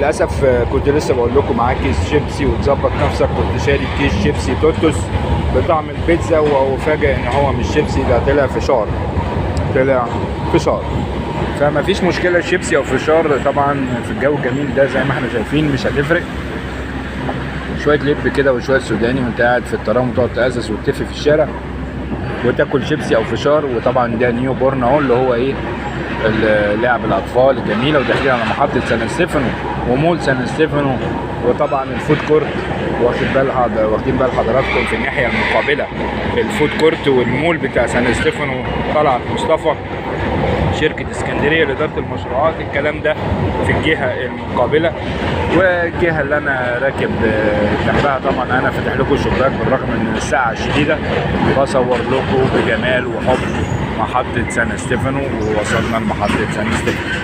للاسف كنت لسه بقول لكم معاك كيس شيبسي وتظبط نفسك، كنت شاري كيس شيبسي توتوس بطعم البيتزا، وفاجئ ان هو مش شيبسي، ده طلع فشار، طلع فشار. فما فيش مشكلة شيبسي او فشار طبعا في الجو الجميل ده زي ما احنا شايفين مش هتفرق. شوية لب كده وشوية سوداني وانت قاعد في الترام وتقعد تأزز وتتف في الشارع وتاكل شيبسي او فشار. وطبعا ده نيو بورن اهو اللي هو ايه لعب الاطفال الجميلة. وداخلين على محطة سان ستيفانو ومول سان ستيفانو، وطبعا ال food court واخدين بال حضراتكم في الناحية المقابلة ال food court والمول بتاع سان ستيفانو، طلعت مصطفى، شركة اسكندرية لادارة المشروعات، الكلام ده في الجهة المقابلة. والجهة اللي انا راكب جنبها طبعا انا فاتح لكم الشباك بالرغم من الساعة الشديدة، بصور لكم بجمال وحب محطة سان ستيفانو. ووصلنا لمحطه سان ستيفانو.